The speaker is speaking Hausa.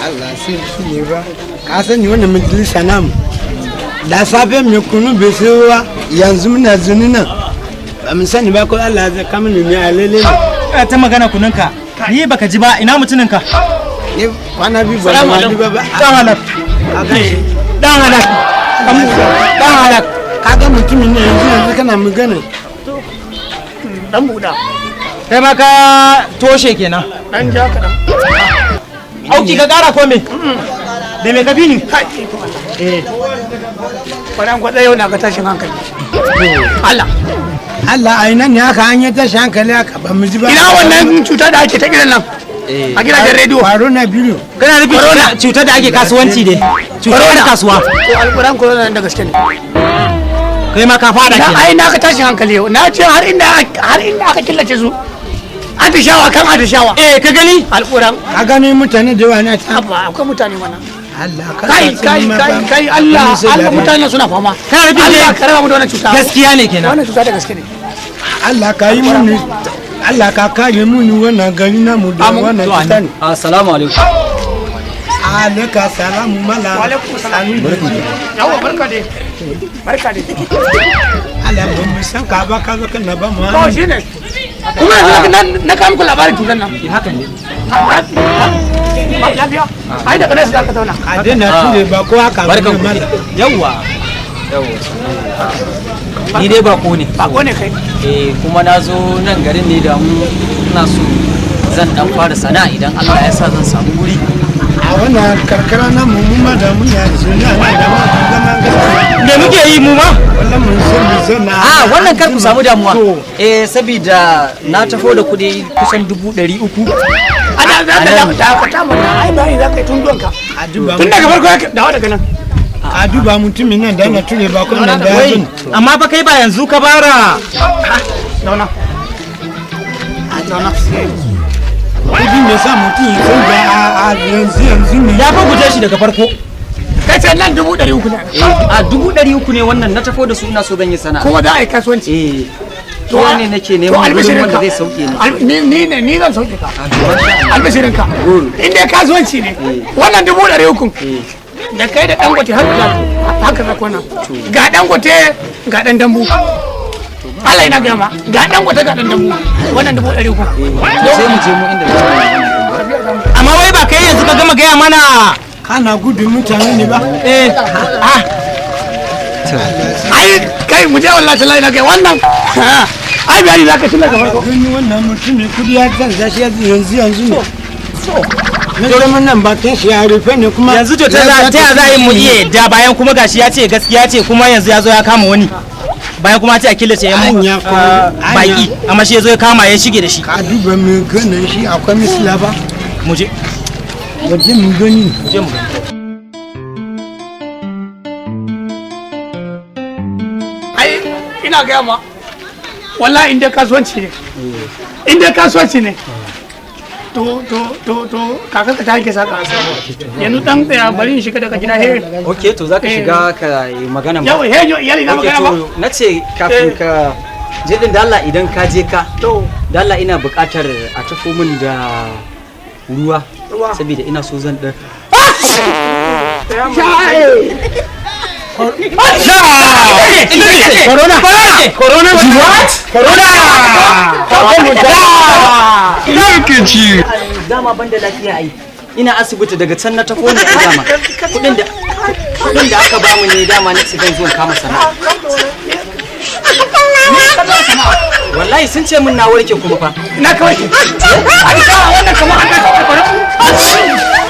Allah sarki ne ba. Ka sani wannan majalisa namu. Da safe mai kunu bai sayo ba, yanzu muna zuni nan. Ba mu sani ba ko Allah zai kama ni ne a lele ne. Ina ta magana kununka. Ni baka ji ba, ina mutumin ka? Ni kwana biyu ba ma ba ba. Dan halak. Dan halak. Dan halak. Ka ga mutumin ne yanzu yanzu kana magana. Dan buɗa. Kai ma ka toshe kenan. Dan ja kaɗan. Auki ka kara ko me? Da me ka bi ni? Kai, ikon Allah. Kwaran kwatsa yau na ga tashin hankali. Allah. Allah a ina ne haka an yi tashi hankali haka ba mu ji ba. Ina wannan cuta da ake ta kiran nan? A gidajen rediyo. Corona biyu. Kana nufin cutar da ake kasuwanci ne? Cutar kasuwa. To alƙur'an corona nan da gaske ne. Kai ma ka fada Na kenan. ai na ga tashin hankali yau. Na ce har inda aka killace su. Atishawa kan atishawa. Eh, ka gani? Alƙur'an. Ka gani mutane da yawa na ta. Abba akwai mutane mana. Allah ka Kai kai kai kai Allah Allah mutane suna fama. Kana nufin Allah dai- ka raba mu da wannan cuta. Gaskiya ne kenan. Wannan cuta da gaske ne. Allah ka yi muni. Allah ka kare muni wannan gari namu da Amin. wannan cuta ne. Assalamu alaikum. Alaika salamu mala. Wa alaikum salam. Yawwa barka dai. Barka dai. Allah ba mu san ka ba ka zo kana ba mu. To shine. Kuma yanzu na kawo muku labarin cutar nan. Haka ne. Ba lafiya. Ai daga nesa za ka zauna. A daina tule ba ko haka ba Barkan ku. mala. Yawwa. Yawwa. Ni dai bako ne. Bako ne kai. Eh, kuma na zo nan garin ne da mu ina so zan dan fara sana'a idan Allah ya sa zan samu guri. A wannan karkara namu mu ma da mun ya zuni a nan da mu zaman gaskiya. Me muke yi mu ma? Wallan mun san mu san na. A wannan kar ku samu damuwa. To. Eh, saboda na tafo da kuɗi kusan 300,000. Ana za ka da ka ta mana ai bai za ka yi tun donka. A duba Tun daga farko ya dawo daga nan. a duba mutumin nan da yana tule ba ko nan da ya Wai, zo. amma fa kai ba yanzu ka bara. Zauna. Zauna. Kudi me sa mutum ya san da a yanzu yanzu ne. Ya fa guje shi daga farko. Kai ce nan 300,000 ne. Eh, a 300,000 ne wannan na tafo da su ina so zan yi sana'a. Kuma za a yi kasuwanci. Eh. To ne nake To neman gurin albishirinka. wanda zai sauke ni. Ni ne ni zan sauke ka. Albishirinka. In dai kasuwanci ne. Wannan 300,000. Da kai da Dangote haka za ku haka za ku nan. Ga Dangote ga dan dambu. Allah ina gaya ma ga Dangote ga dan dambu. Wannan 300,000. Sai mu je mu inda za mu. Amma wai ba kai yanzu ka gama gaya mana. Kana gudun mutane ne ba. Eh, ah, Ai kai mu je wallahi tallahi na kai wannan. Ai bayani za ka tun daga farko. Gani wannan mutumin kudi ya canza shi yanzu yanzu ne. Na zama nan bakin shi ya rufe ne kuma. yanzu to ta za ta za a yi mu iya yadda bayan kuma gashi ya ce gaskiya ce kuma yanzu ya zo ya kama wani. Bayan kuma ce a killace yan Anya ko- baki amma shi ya zo ya kama ya shige da shi. Ka duba mu ganin shi akwai misila ba. Mu je. Waje mu gani. Mu je mu gani. Ai ina gaya ma wallahi in dai kasuwanci ne. In dai kasuwanci ne. To to to to kakanka ta yanke saka. Yanzu dan tsaya bari in shiga daga gida he. Okay, to zaka shiga ka yi magana ba. Yau he yo iyali na Okay, magana ba. to na ce kafin ka je din da Allah idan ka je ka To da Allah ina buƙatar a tafo min da ruwa Ruwa. saboda ina so zan dan Corona. Corona. What? Corona. Dama ban da lafiya ai ina asibiti daga can na tafo ne ai dama kudin da aka bamu ne dama na ce zan zo in kama sana'a wallahi sun ce min na warke kuma fa na kawai. Ai wannan kamar an ta kawai.